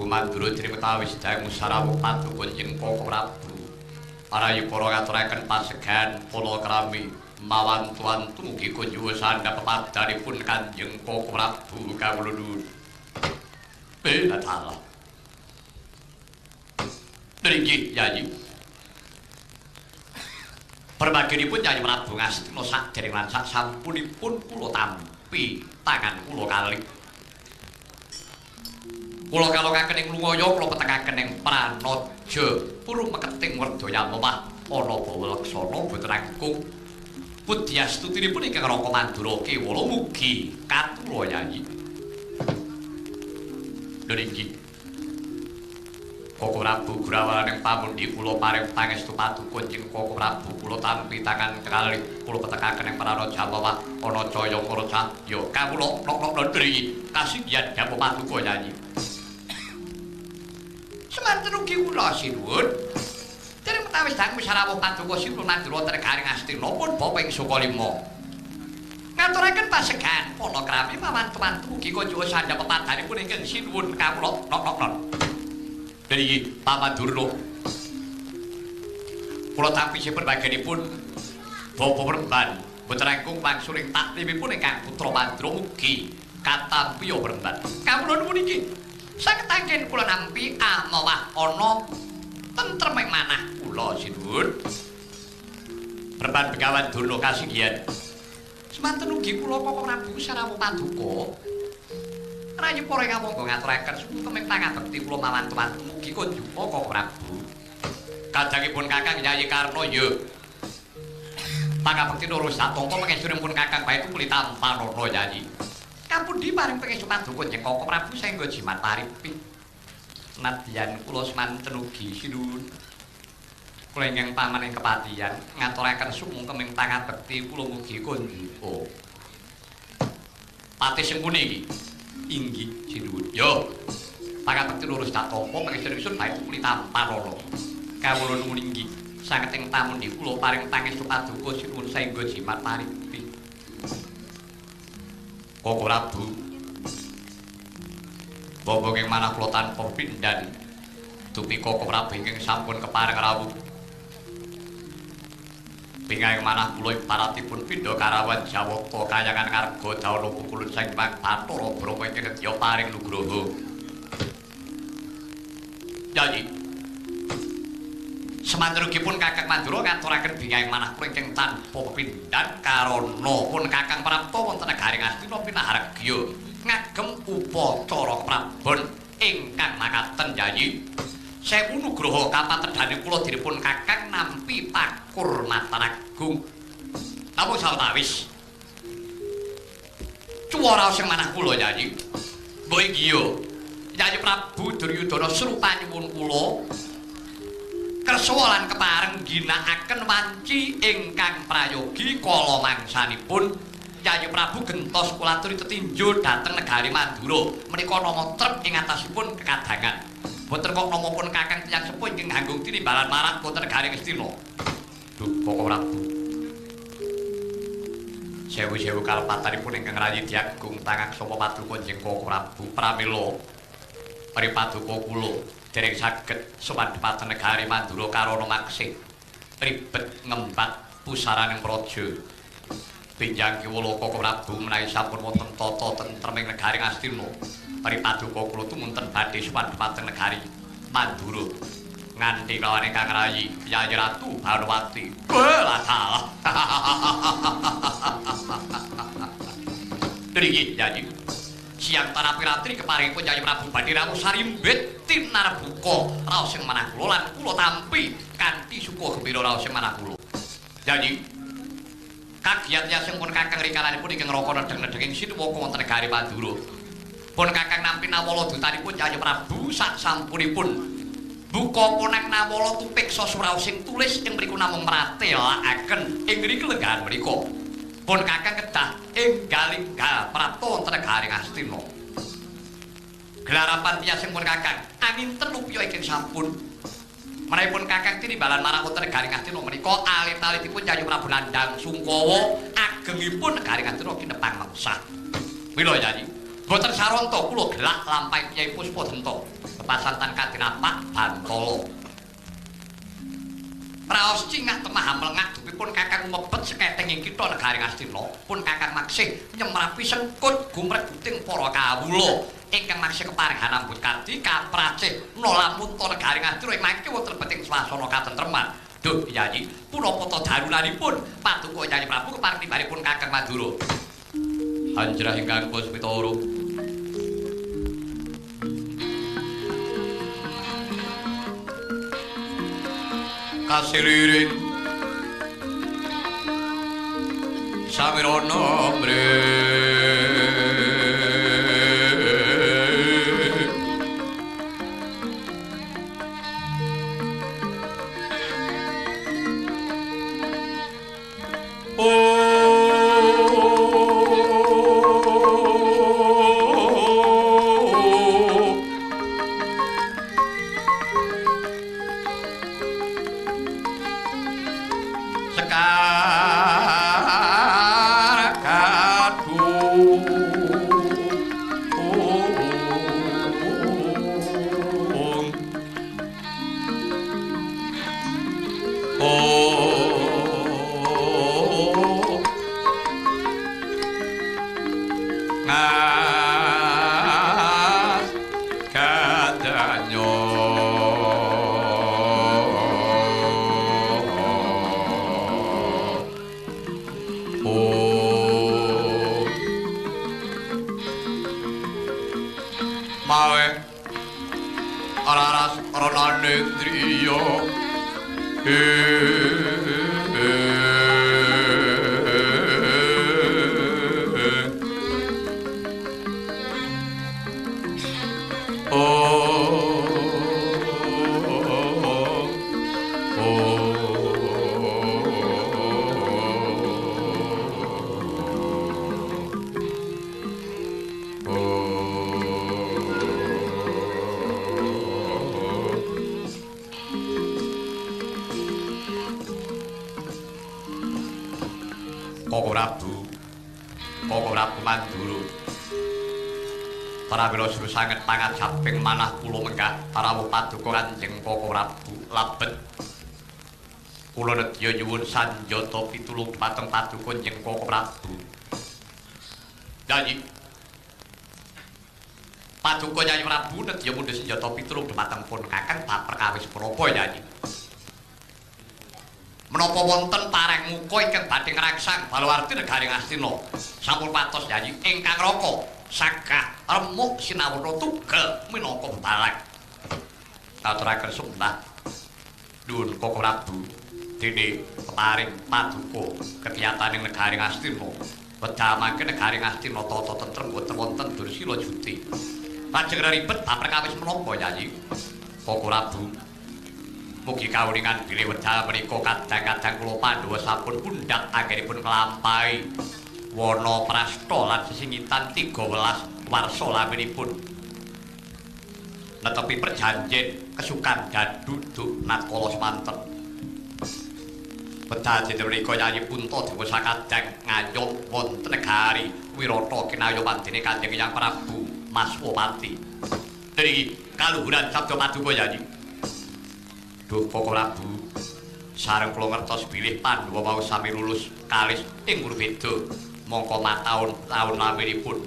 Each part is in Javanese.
Prabu Mandura dene metawis dangu sarawuh paduka Kanjeng Koko Prabu. Parayi para ngaturaken pasegan palakrami mawantu-wantu mugi kunjuwa sandhap pepadhanipun Kanjeng Koko Prabu kawula nuwun. Dalah. Nggih, Yayi. Perbaginipun Yayi Prabu Ngastina sadereng lan sasampunipun kula tampi tangan kula kalih. Kula kalokaken ing Lungaya, kula petengaken ing Pranaja, purung meketing werdaya mewah ana bawa laksana boten langkung. Pudyastutinipun ingkang Raka Mandura kewala mugi katula Yayi. Lho inggih. Koko Prabu grawalaning pamundi kula paring pangestu paduka Kanjeng Koko Prabu kula tampi tangan kalih kula petekaken ing Pranaja mewah ana caya para cahya kawula nok-nok ndri kasinggihan dawuh paduka Yayi. Semanten ugi kula sinuwun. Dereng metawis dangu sarawuh paduka Sinuwun Mandura wonten negari Ngastina pun bapa ing Sukalima. Ngaturaken pasegan palakrami mawantu-wantu ugi kunjuwa sandhap pepadhanipun ingkang sinuwun kawula nok-nok. Dari Paman Durna kula tampi seperbagenipun bapa Peremban boten langkung wangsuling taklimipun ingkang putra Mandura mugi katampi ya Peremban. Kawula nuwun iki saged anggen kula nampi amawah ana tentreming manah kula sinuwun. Peremban Begawan Durna kasinggihan. Semanten ugi kula Koko Prabu sarawuh paduka. Rayi para ingkang monggo ngaturaken sungkem pangabekti kula mawantu-wantu mugi kunjuka Koko Prabu. Kadangipun Kakang Yayi Karna ya. Pangabekti nurus satampa pangestunipun Kakang bae kuli tampanana Yayi. Kapundi paring pangestu paduka Kanjeng Koko Prabu saengga jimat paripi. Nadyan kula semanten ugi sinuwun. Kula ingkang paman ing kepatihan ngaturaken sungkem pangabekti kula mugi kunjuka. Pati Sengkuni iki. Inggih sinuwun. Yo. Pangabekti lurus tak tampa pangestu ingsun bae kuli tampanana. Kawula nuwun inggih sanget ing pamundi kula paring pangestu paduka sinuwun saengga jimat paripi. Koko Prabu. Bapa ing manah kula tanpa pindhan dupi Koko Prabu ingkang sampun kepareng rawuh. Pingayang manah kula ibaratipun pindha karawan Jawata kayangan ngarga dawana pukulun saking Bathara Brahma ingkang nedya paring nugraha. Yayi. Semanten ugi pun Kakang Mandura ngaturaken bingayang manah kula ingkang tanpa pepindhan karana pun Kakang prapta wonten negari Ngastina pinahargya ngagem upacara keprabon ingkang makaten Yayi. Sewu nugraha kapatedhane kula diripun Kakang nampi pakurmatan agung. Namung sawetawis cuwara sing manah kula Yayi. Mbok inggih yo. Yayi Prabu Duryudana srupa nyuwun kula kersa lan kepareng ginakaken wanci ingkang prayogi kala mangsanipun Yayi Prabu gentos kula aturi tetinju dhateng negari Mandura. Menika nama trep ing atasipun kekadangan. Boten kok namapun Kakang tiyang sepuh ingkang nganggung tinimbalan marak wonten negari Ngastina. Duh, Koko Prabu. Sewu-sewu kalepatanipun ingkang rayi diagung tangak sapa paduka Kanjeng Koko Prabu pramila pari paduka kula dereng saged sowan dhumateng negari Mandura karana maksih ribet ngembat pusaraning praja. Benjang kewala Koko Prabu menawi sampun wonten tata tentreming negari Ngastina. Pari paduka kula tumunten badhe sowan dhumateng negari Mandura nganti lawan ingkang rayi Yayi Ratu Banowati. Wah, salah. Nggih, Yayi. Siang tanapi ratri keparingipun Yayi Prabu badhe rawuh sarimbit tinarbuka raos ing manah kula lan kula tampi kanthi suka gembira raos ing manah kula. Yayi. Kagiyat yasing pun Kakang rikalanipun ingkang raka nedheng-nedheng ing sinuwaka wonten negari Mandura. Pun Kakang nampi nawala dutanipun Yayi Prabu sak sampunipun buka ponang nawala tupiksa suraosing tulis ing mriku namung mratelakaken ing ngriki lenggahan menika. Pun Kakang kedah enggal-enggal prapta wonten negari Ngastina. Gelarapan tiyasing pun Kakang anginten rupiah ingkang sampun menawi pun Kakang tinimbalan marak wonten negari Ngastina menika alit-alitipun Yayi Prabu nandhang sungkawa agengipun negari Ngastina kinepang mengsah. Mila Yayi, boten saranta kula gelak lampahing Kyai Puspadenta. Pepasantan katinapak Bantala. Raos cingah temah mlengah dupipun Kakang mebet seketeng ing kitha negari Ngastina pun Kakang maksih nyemrapi sengkut gumreguting para kawula ingkang maksih keparing hanambut kadi kapracih nolamunta negari Ngastina ing mangke wonten lebeting swasana katentreman. Duh Yayi, punapa ta darunanipun Paduka Yayi Prabu keparing tibaripun Kakang Mandura. Anjrah ingkang puspitara. Kasiliring samirana mre Sanget pangajaping manah kula menggah rawuh paduka Kanjeng Koko Prabu labet. Kula nedya nyuwun sanjata pitulung dhumateng paduka Kanjeng Koko Prabu. Yayi. Paduka Yayi Prabu nedya mundhut senjata pitulung dhumateng pun Kakang bab perkawis menapa Yayi? Menapa wonten pareng muka ingkang badhe ngrangsang Balawarti negari Ngastina? Sampun patos Yayi ingkang raka sagah remuk sinawurna tugel minangka bebalak. Aturaken sembah nuwun Koko Prabu dene peparing paduka kekiyataning negari Ngastina. Wedal mangke negari Ngastina tata tentrem boten wonten dursila juti. Lajeng ribet bab perkawis menapa Yayi? Koko Prabu mugi kawuningan bilih wedal menika kadang-kadang kula Pandhawa sampun pundhak anggenipun nglampahi wana prasta lan sesingitan 13 warsa laminipun netepi perjanjen kesukan daduduk natkala semanten. Wedal dinten menika Yayi Puntadewa sakadang ngayom wonten negari Wirata kinayoman dene Kanjeng Hyang Prabu Maswapati. Niki kaluhuran sabda paduka Yayi. Duh Koko Prabu, sareng kula ngertos bilih Pandhawa mau sami lulus kalis ing Murbeda mongko mataun-taun laminipun.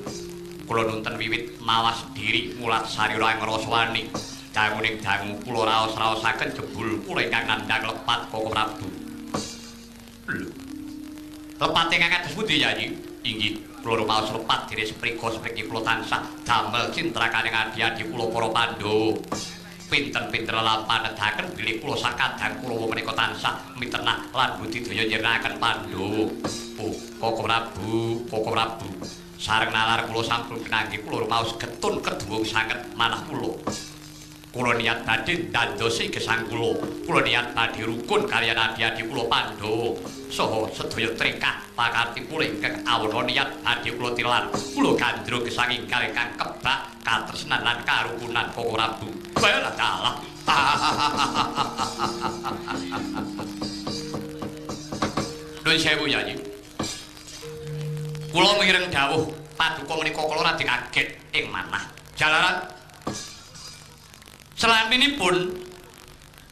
Kula nunten wiwit mawas diri mulat sarira ing ngraswani. Danguning dangu kula raos-raosaken jebul kula ingkang nandhang lepat Koko Prabu. Lho. Lepat ingkang kados pundi Yayi? Inggih, kula rumaos lepat dene seprika sepriki kula tansah damel cintrakaning adi-adi kula para Pandhawa. Pinten-pinten lelampahan nedahaken bilih kula sakadang kulawa menika tansah mitenah lan budidaya nyirnaken Pandhawa. Oh, Koko Prabu, Koko Prabu. Sareng nalar kula sampun pinanggih kula rumaos getun keduwung sanget manah kula. Kula niat badhe ndandosi gesang kula. Kula niat badhe rukun kaliyan adi-adi kula Pandhawa. Saha sedaya trekah pakarti kula ingkang awana niat badhe kula tilar. Kula gandrung gesang ingkang kebak katresnan lan karukunan Koko Prabu. Baiklah dalah. Nuwun sewu Yayi. Kula mireng dawuh paduka menika kula radi kaget ing manah. Jalaran Selaminipun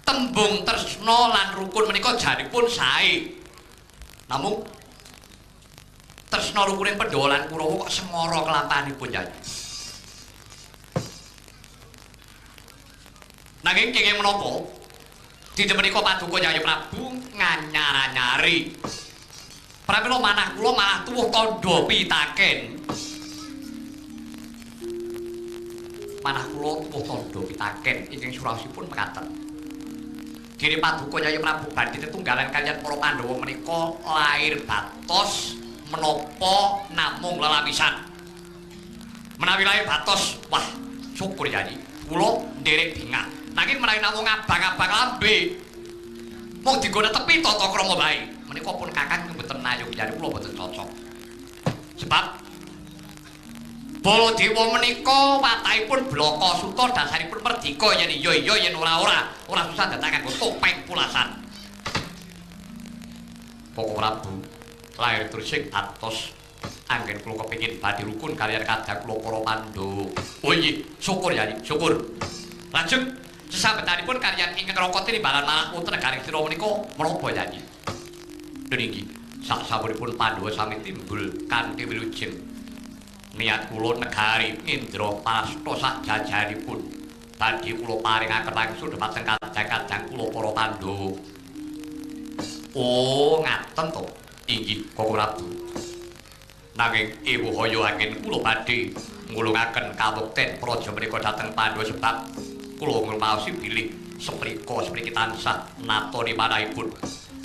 tembung tresna lan rukun menika janipun sae. Namung tresna rukuning Pandhawa lan Kurawa kok semara kelampanipun Yayi. Nanging kenging menapa dinten menika paduka Yayi Prabu nganyar-anyari. Pramila manah kula malah tuwuh tandha pitaken. Manah kula tuwuh tandha pitaken ingkang suraosipun mekaten. Dene paduka Yayi Prabu badhe tetunggalan kaliyan para Pandhawa menika lair batos menapa namung lelapisan. Menawi lair batos, wah syukur Yayi, kula nderek bingah. Nanging menawi namung abang-abang lambe mung dienggo netepi tata krama bae, menika pun kakang mboten nayogyani kula mboten cocok. Sebab Baladewa menika watakipun blaka suta dasaripun merdika yen iya iya yen ora ora, ora susah dadak kanggo topeng pulasan. Koko Prabu lair tresing atos anggen kula kepengin badhe rukun kaliyan kadang kula para Pandhawa. Oh inggih, syukur Yayi, syukur. Lajeng sesambetanipun kaliyan ingkang raka tinimbalan malah wonten negaring sira menika menapa Yayi? Inggih, sak-sampuripun Pandhawa sami timbul kanthi wilujeng. Niat kula negari Indraprasta sak jajaripun badhe kula paringaken langsung dhumateng kadang-kadang kula para Pandhawa. Oh, ngaten to. Inggih, Koko Prabu. Nanging ewuh anggen kula badhe ngulungaken kawekten praja menika dhateng Pandhawa sebab kula ngrumaosi bilih seprika sepriki tansah natoni manahipun.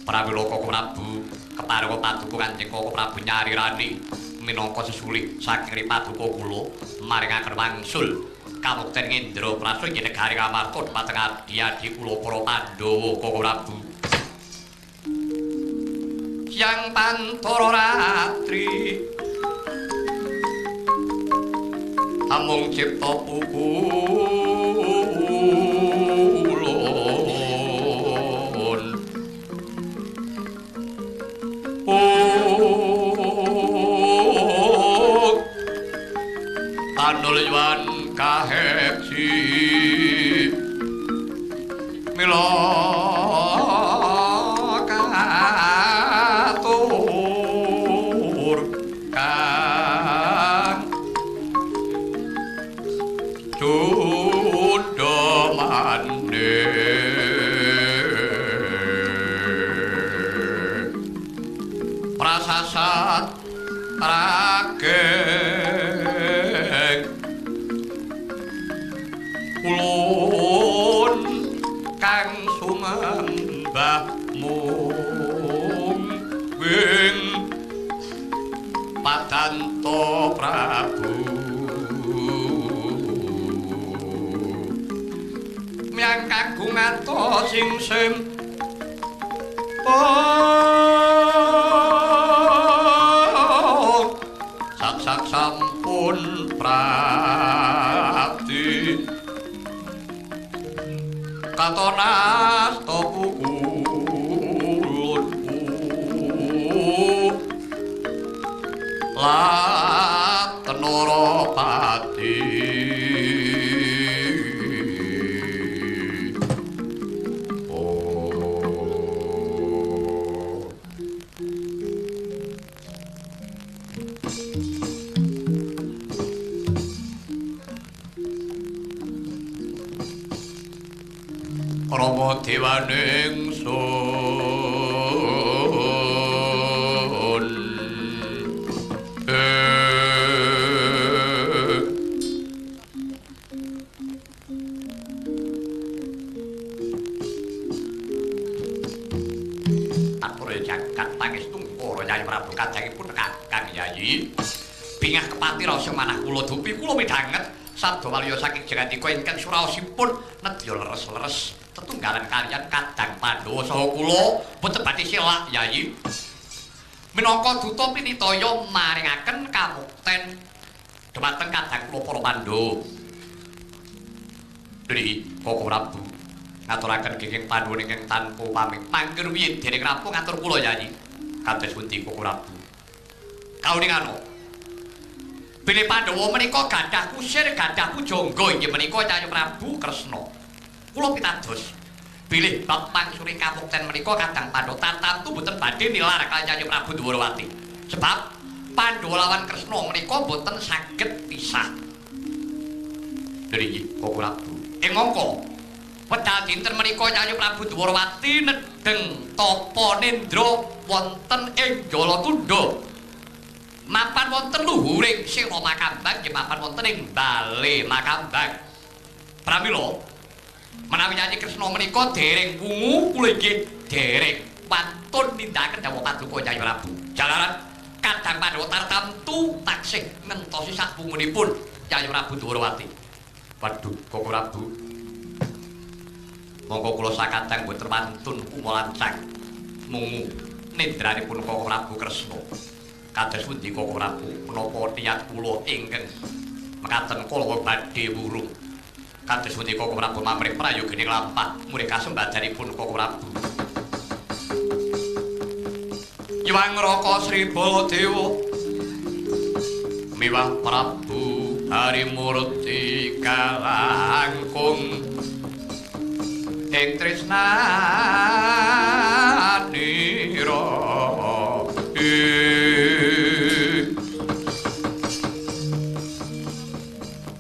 Pramila Koko Prabu kepareng paduka Kanjeng Koko Prabu nyarirani minangka sesulih saking paduka kula maringaken wangsul kawekten Indraprasta ing negari Ngamarta dhumateng adi-adi kula para Pandhawa Koko Prabu. Siang pantara ratri amung cipta pukulun tanul yuan kaheksi mila katur kang cundha mane prasasat rageng ulun kang sumembah mung wing padanto Prabu myang kagungan to sing sak-sak sampun prapti katonas to pukulun latenara pati. Rama dewaning sun atur jagat pangestu para Yayi Prabu kadangipun Kakang Yayi bingah kepati rasa manah kula dupi kula midhanget sabda waluya saking Jagatika ingkang suraosipun nedya leres-leres tetunggalan kaliyan kadang Pandhawa saha kula boten badhe selak Yayi. Minangka duta pinitaya maringaken kamukten dhumateng kadang kula para Pandhawa. Dri Koko Prabu ngaturaken genging Pandhawa ingkang tanpa pamit mangke rumiyin dereng rampung ngatur kula Yayi. Kados pundi Koko Prabu? Kauningano bilih Pandhawa menika gadah kusir, gadah pujangga inggih menika Yayi Prabu Kresna. Kula pitados bilih bab pangsuri kamukten menika kadang Pandhawa tartamtu boten badhe nilar kaliyan Yayi Prabu Dwarawati. Sebab Pandhawa lawan Kresna menika boten saged pisah. Nggih, Koko Prabu. Ing mangka wedal dinten menika Yayi Prabu Dwarawati nedheng tapa nendra wonten ing Jalatunda. Mapan wonten luhuring Sela Makambang nggih mapan wonten ing Bale Makambang. Pramila menawi Yayi Kresna menika dereng wungu kula inggih dereng wantun nindakaken dawuh paduka Yayi Prabu. Jalaran kadang Pandhawa tartamtu taksih ngentosi sakwungunipun Yayi Prabu Dwarawati. Waduh, Koko Prabu. Monggo kula sakadang boten wantun kumalancang mungu nendranipun Koko Prabu Kresna. Kados pundi Koko Prabu menapa niat kula ingkang mekaten kala badhe wurung. Kados pundi Koko Prabu mamrih prayoga lampah murih kasembadanipun Koko Prabu. Hyang Raka Sri Baladewa miwah Prabu Harimurti kalangkung ing tresnanira.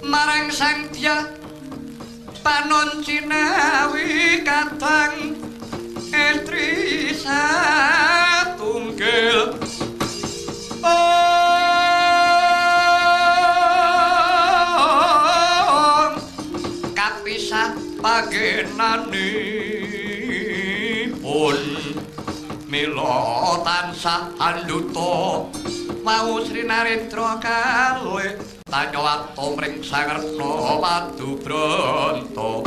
Marang Sang Dyah panon cinawi kadang estri satunggil. Om kapisah pagenanipun mila tansah anduta mau Sri Narendra kalih tanyawata mring Sangrena Madubranta.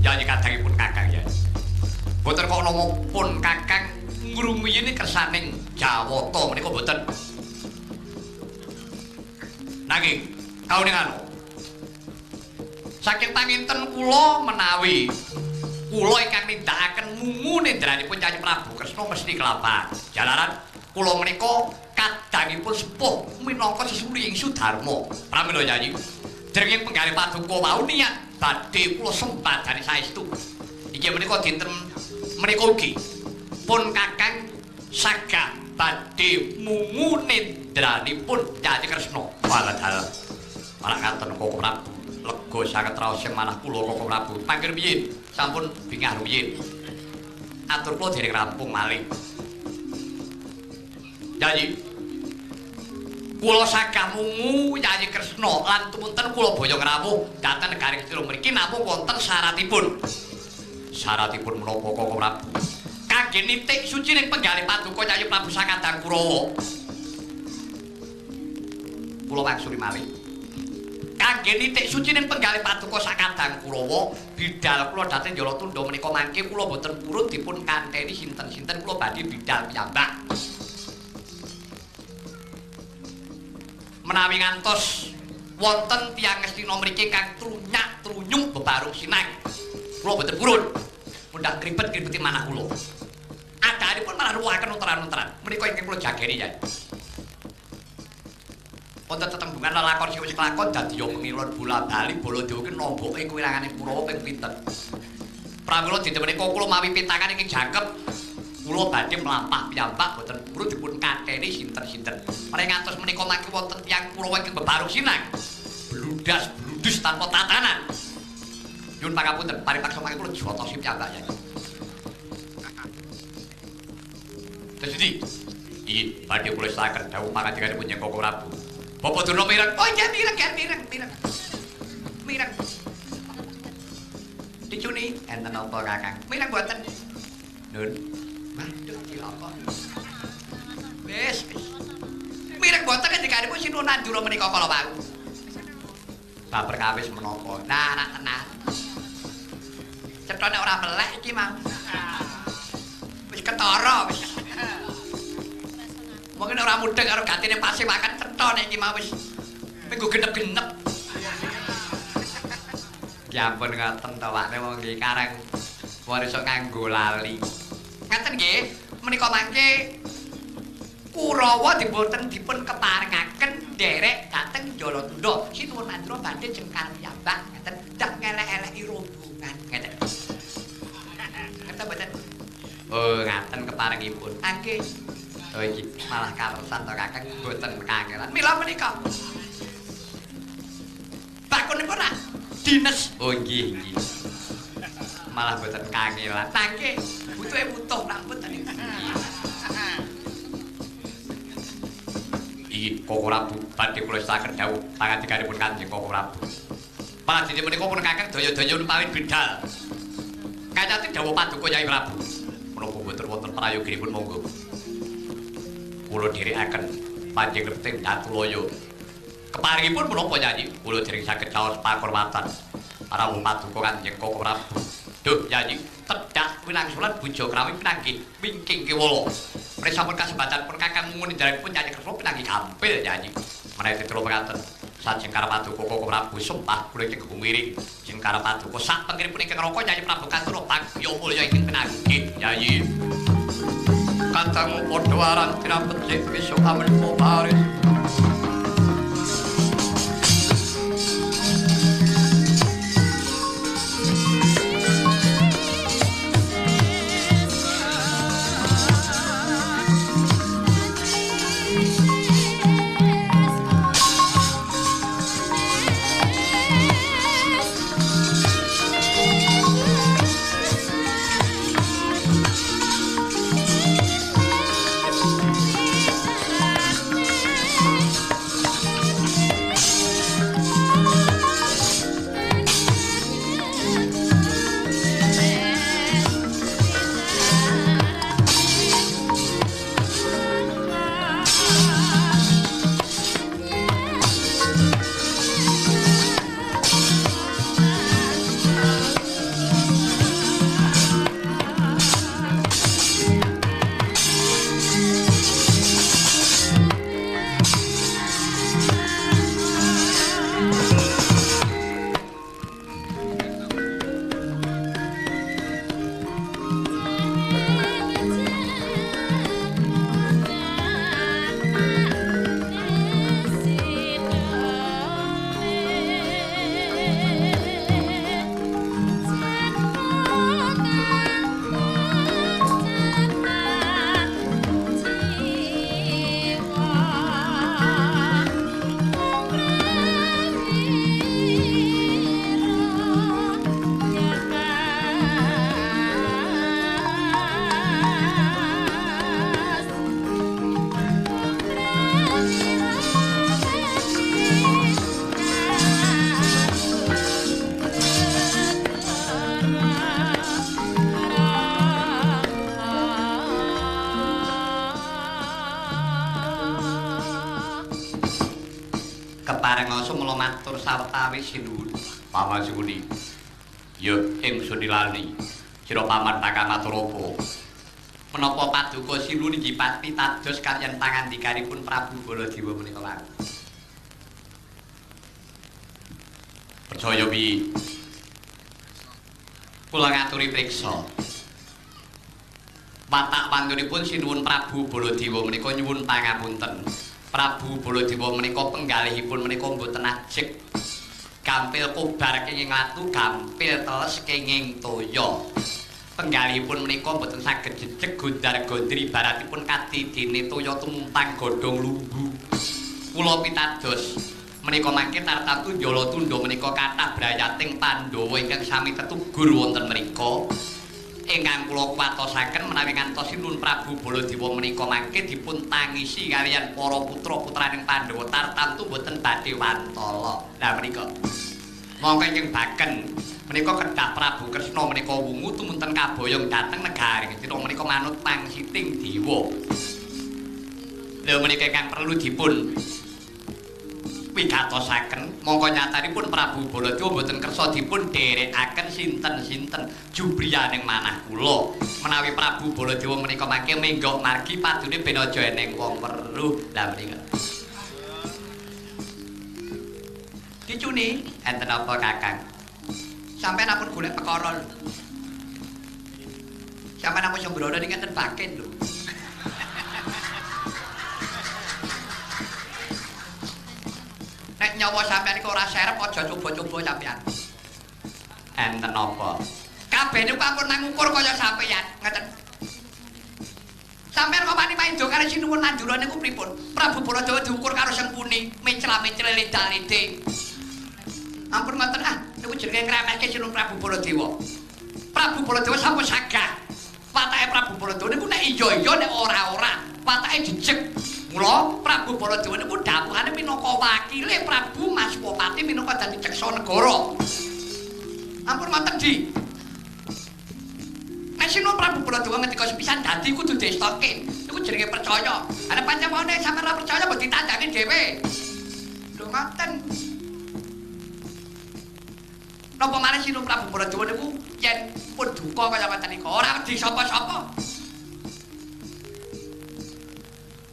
Yayi kadangipun Kakang ya. Boten kok nama pun Kakang ngrumiyini kersaning Jawata menika boten. Nanging kauningano saking panginten kula menawi kula ingkang nindakaken mungu nendranipun Yayi Prabu Kresna mesti kelapan. Jalaran kula menika kadangipun sepuh minangka sesuli ing Sudarma. Pramila Yayi, dereng penggalih paduka wau niat badhe kula sembadani saestu. Inggih menika dinten menika ugi pun Kakang sagah badhe mungu nendranipun Yayi Kresna. Walah dalem. Malah ngaten Koko Prabu. Lega sanget raos sing manah kula Koko Prabu. Panggir piye? Sampun bingah rumiyin. Atur kula dereng rampung malih. Yayi, kula sagah mungu Yayi Kresna lan tumunten kula boyong rawuh dhateng negari Ngastina mriki namung wonten syaratipun. Syaratipun menapa Koko Prabu? Kangge nitik suci ning penggalih paduka Yayi Prabu sakadang Kurawa. Kula wangsuli malih. Kangge nitik suci ning penggalih paduka sakadang Kurawa, bidal kula dhateng Jalatunda menika mangke kula boten purun dipun kanteni sinten-sinten kula badhe bidal piyambak. Menawi ngantos wonten tiyang Ngastina mriki kang trunyak-trunyung bebarung sinang, kula boten purun mundhak kripet-kripeti manah kula. Adahanipun malah ruwaken unteran-unteran menika ingkang kula jageni Yai. Wonten tetembungan lelakon sing wis kelakon dadi ya mengilon bola-bali Baladewa ki nomboke kuwirangane Kurawa ping pinten. Pramila dinten menika kula mawi pitangan ingkang jangkep kula badhe mlampah piyambak boten purun dipun katheni sinten-sinten. Menawi ngantos menika mangke wonten tiyang Kurawa ingkang bebarung sinang, bludas bludus tanpa tatanan. Nyuwun pangapunten, paripaksa mangke kula jotosi piyambak Yai. Terus iki, badhe kula sakaken dawuh pangandikanipun Koko Prabu. Bapak Durna mireng. Oh iya mireng, ya mireng, mireng. Mireng. Dicuni enten apa Kakang? Mireng boten. Nun. Waduh cilaka. Wis, wis. Mireng boten ngendikanipun Sinuwun Nandura menika kala wau. Bab perkawis menapa? Nah, nak tenan. Cetha nek ora melek iki mau. Wis ketara wis. Mungkin ora mudheng karo gatine pasewakan cetha nek iki mau wis minggu genep-genep. Ya ampun ngoten to Pak, wong nggih karang ora iso nganggo lali. Ngaten nggih, menika mangke Kurawa diboten dipun keparengaken Nderek dhateng Jalatunda. Sinuwun Mandra badhe jengkar piyambak ngeten dak ngelek-eleki rombongan ngeten. Ngerti mboten? Oh, ngaten keparengipun. Angke. Oh iki malah karesan to Kakang mboten kangelan. Mila menika. Bakunipun ora dines. Oh nggih nggih. Malah mboten kangelan. Nangke butuhe butuh nak mboten iki. Iki Koko Prabu badhe kula setaken dawuh pangandikanipun Kanjeng Koko Prabu. Pangadine menika pun Kakang daya-daya numpawin bidal. Kayati dawuh paduka Yai Prabu. Menapa mboten wonten prayoginipun monggo. Kula dherekaken panjenengan teng Datulaya. Keparingipun menapa Yayi? Kula dereng saged caos pakurmatan. Rawuh paduka Kanjeng Koko Prabu. Duh Yayi, tedhak winangsulan Buja Krawi pinanggih wingking kewala. Menawi sampun kasembatan pun Kakang mumun njaranipun Yayi Kresna pinanggih gampil Yayi. Menawi tetula mekaten sajeng paduka Koko Prabu sembah kula ingkang gumiring. Jengkar paduka sak pengiripun ingkang neraka Yayi Prabu katur bagya mulya ingkang pinanggih Yayi. Kadang padha aran tinapecik besok amenpa baris. Matur sawetawis sinuwun Paman Sukuni. Ya ingsun nilani sira paman bakal matur apa? Menapa paduka sinuwun inggih pitados kaliyan pangandikanipun Prabu Baladewa menika wau. Percaya piye? Kula ngaturi priksa. Watak wantunipun sinuwun Prabu Baladewa menika nyuwun pangapunten. Prabu Baladewa menika penggalihipun menika mboten ajeg. Gampil kobar kenging watu, gampil teles kenging toya. Penggalihipun menika mboten saged jejeg gondar-gondri ibaratipun kadidene toya tumumpang godhong lumbu. Kula pitados menika mangke tartamtu Jalatunda menika kathah brayating Pandhawa ingkang sami tetugur wonten mriku. Ingkang kula kuwatosaken menawi ngantos Sinuwun Prabu Baladewa menika mangke dipun tangisi kaliyan para putra-putraning Pandhawa tartamtu mboten badhe wantala. Lah menika mongko ingkang baken menika kedah Prabu Kresna menika wungu tumunten kaboyong dhateng negari Ngastina menika manut pangsiting dewa. Lha menika ingkang perlu dipun wigatosaken mongko nyatanipun Prabu Baladewa mboten kersa dipun dherekaken sinten-sinten jubriyaning manah kula. Menawi Prabu Baladewa menika mangke menggok margi padune ben aja eneng wong weruh. Lah menika dicuni enten apa Kakang? Sampeyan ampun golek perkara lho. Sampeyan ampun sembrono niki enten bakin lho. nyawa sampeyan iku ora serep aja coba-coba sampeyan. Enten apa? Kabeh niku ampun mangukur kaya sampeyan, ngeten. Sampeyan kok wani maido karo Sinuwun Mandura niku pripun? Prabu Baladewa diukur karo Sengkuni, mencla-mencle ledak-lede. Ampun ngoten ah, niku jenenge ngremehke Sinuwun Prabu Baladewa. Prabu Baladewa sampun sagah. Watake Prabu Baladewa niku nek iya-iya nek ora-ora, watake jejeg. Mula Prabu Baladewa niku dawuhane minangka wakile Prabu Maswapati minangka dadi ceksa negara. Ampun ngoten di. Nek Sinuwun Prabu Baladewa ngendika sepisan dadi kudu diestoke. Niku jenenge percaya. Ana pancen wong nek sampeyan ora percaya mbok ditandangi dhewe. Lho ngoten. Napa malih Sinuwun Prabu Baladewa niku yen pun duka kaya ngoten niku ora wedi sapa-sapa.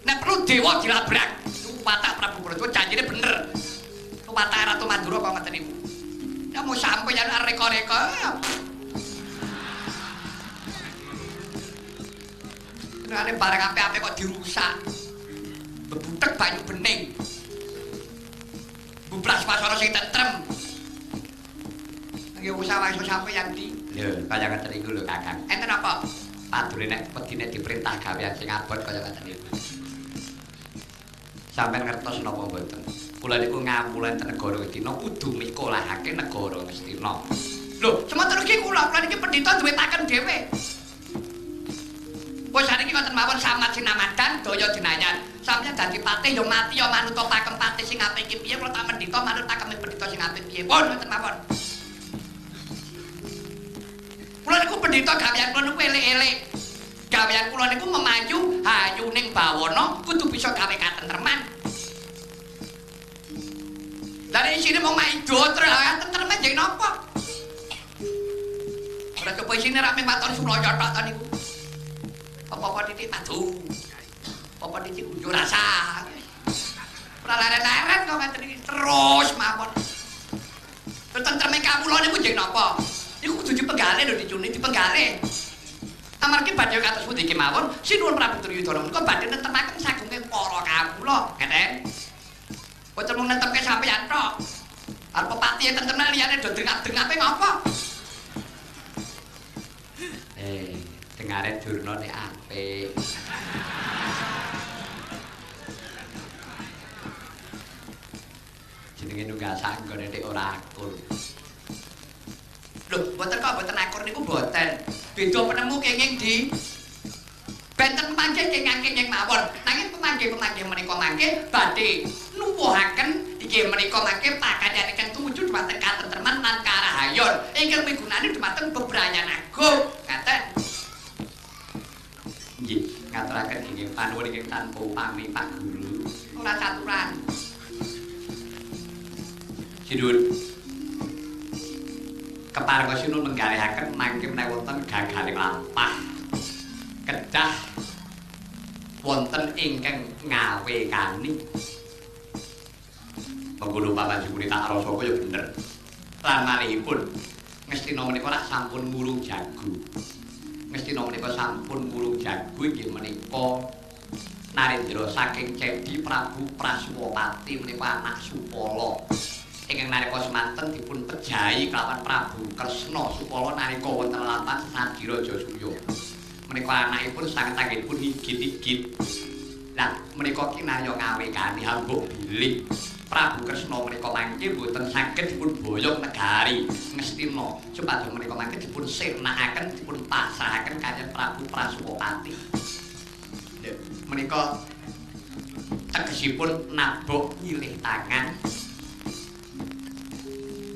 Nek perlu dewa dilabrak, niku watak Prabu Baladewa janjine bener. Niku watak Ratu Mandura kok ngoten niku. Nek mau sampeyan reka-reka. Senengane barang apik-apik kok dirusak. Bebutek banyu bening. Bubras swasana sing tentrem. Nggih usah wae sampeyan di. Lho, kaya ngoten niku lho Kakang. Enten apa? Padune nek wedine diperintah gawean sing abot kaya ngoten niku. Sampeyan ngertos napa mboten? Kula niku ngawula enten negara Ngastina kudu mikolahake negara Ngastina. Lho, semonten ugi kula, kula niki pendhita duwe pakem dhewe. Wis saniki ngoten mawon samat sinamadan daya dinayan. Sampeyan dadi patih ya mati ya manut pakem patih sing apik iki piye kula tak mendhita manut pakeme pendhita sing apik piye. Pun ngoten mawon. Kula niku pendhita gawean kula niku elek-elek. Gawean kula niku memayu hayuning bawana kudu bisa gawe katentreman. Lah nek isine mung maido terus katentreman jeng napa? Ora coba isine ra mung waton sulaya tok ta niku. Apa-apa titik padu. Apa titik unjuk rasa. Ora leren-leren kok ngeten iki terus mawon. Tentreme kawula niku jeng napa? Iku kudu dipenggale lho dicuni dipenggale. Amargi badhe kados pundi kemawon Sinuwun Prabu Duryudana menika badhe nentremaken sagunge para kawula, ngeten. Boten mung nentremke sampeyan tok. Arep pati tentrem liyane do drengap-drengape ngopo? Dengare Durna nek apik. Jenenge nunggal sak nggone nek ora akur. Lho, mboten kok mboten akur niku mboten. Beda penemu kenging di benten pemanggih kenging mawon. Nanging pemanggih-pemanggih menika mangke badhe nuwuhaken inggih menika mangke pakaryan ingkang tumuju dhumateng katentreman lan karahayon ingkang migunani dhumateng bebrayan agung. Ngaten. Nggih, ngaturaken inggih panuwun ingkang tanpa upami Pak Guru. Ora caturan. Sinuwun. Kepareng Sinuwun menggalihaken mangke menawi wonten gagaling lampah kedah wonten ingkang ngawekani. Mengkono papanjipun tak rasa kaya bener. Lan malihipun Ngastina menika rak sampun mulung jago. Ngastina menika sampun mulung jago inggih menika Narendra saking Cedi Prabu Praswapati menika anak Supala. Ingkang nalika semanten dipun pejahi kelawan Prabu Kresna Supala nalika wonten lapan sesadi Raja Suya. Menika anakipun sanget anggenipun igit-igit. Lah menika kinarya ngawekani hambuk bilih Prabu Kresna menika mangke boten saged dipun boyong negari Ngastina supados menika mangke dipun sirnakaken dipun pasrahaken kaliyan Prabu Praswapati. Menika tegesipun nabok nyilih tangan.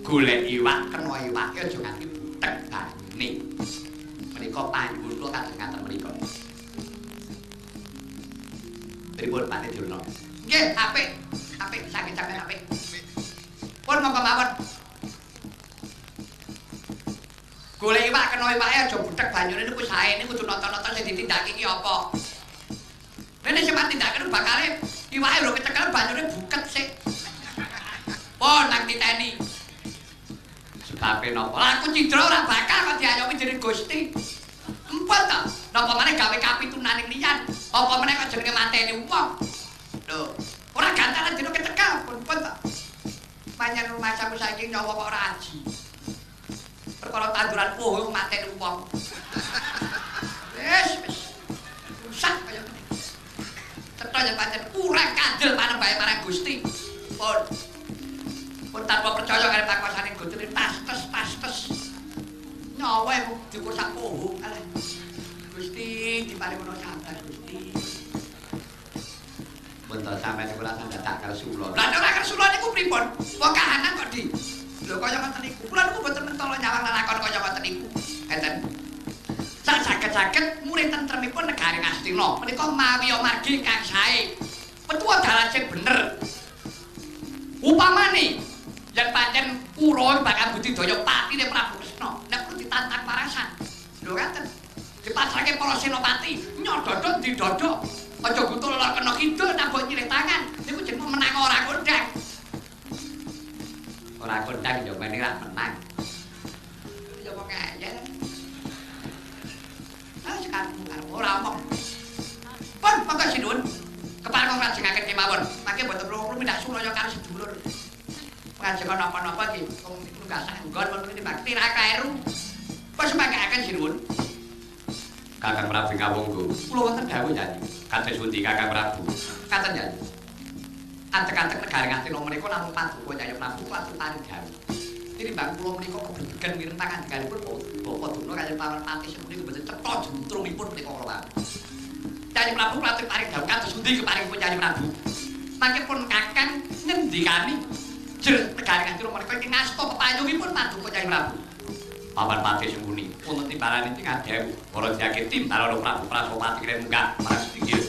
Golek iwak kena iwake aja nganti butek banyune. Menika panyuwun kula kados ngaten menika. Pripun Pak Durna? Nggih, apik. Apik saged sampeyan apik. Pun monggo mawon. Golek iwak kena iwake aja butek banyune niku sae niku kudu nonton-nonton sing ditindakake iki apa. Rene sing tindakake bakale iwake lho kecekel banyune buket sik. Pun nang titeni. Sebabe napa? Lah aku cidra ora bakal kok diayomi dening Gusti. Empun to. Napa meneh gawe kapitunaning liyan? Apa meneh kok jenenge mateni wong? Lho, ora gantaran dina kecekel pun pun to. Perkara tanduran pohong mateni wong. Wis wis. Rusak kaya ngene. Cetha yen pancen kurang kandel panembahe marang Gusti. Pun. Pun tanpa percaya karo pakuasane Gusti tas tes. Nyawa mung diukur sak pohong alah. Gusti diparingono sabar Gusti. Pun to sampeyan niku rasah dadak kersula. Lah nek ora kersula niku pripun? Wong kahanan kok di. Lho kaya ngoten niku. Kula niku mboten mentala nyawang lelakon kaya ngoten niku. Enten. Sak saged-saged murid tentremipun negari Ngastina menika mawiya margi ingkang sae. Petuwa dalan sing bener. Upamane yen pancen Kurawa bakal budidaya patine Prabu Kresna, nek perlu ditantang warasan. Lho ngaten. Dipasrahke para senopati, nyododot didodok. Aja gutul lor kena kidul nabok nyilih tangan. Niku jeneng menang ora kondang. Ora kondang ya mene ra menang. Ya wong ngeyel. Ah sekarang ora omong. Pun monggo sinuwun. Kepareng nglajengaken kemawon. Mangke mboten perlu mindak sulaya karo sedulur. Ngajeng napa-napa iki wong niku gak sak nggon wonten iki bakti ra kleru. Pun semangkaken sinuwun. Kakang Prabu kawonggo. Kula wonten dawuh Yayi. Kados pundi Kakang Prabu? Ngaten Yayi. Antek-antek negari Ngastina menika namung paduka Yayi Prabu kuwatu paring dawuh. Tinimbang kula menika kebrebegan mireng pangandikanipun Bapak Durna kaliyan Paman Patih sepunika mboten cetha juntrungipun menika kula wau. Yayi Prabu kuwatu paring dawuh kados pundi keparingipun Yayi Prabu? Mangke pun Kakang ngendikani jer negari Ngastina menika iki ngasta pepayungipun paduka Yayi Prabu. Paman Patih Sengkuni wonten timbalan iki ngadewu para jake timbalan Prabu Prasopati kene munggah marang sedinggil.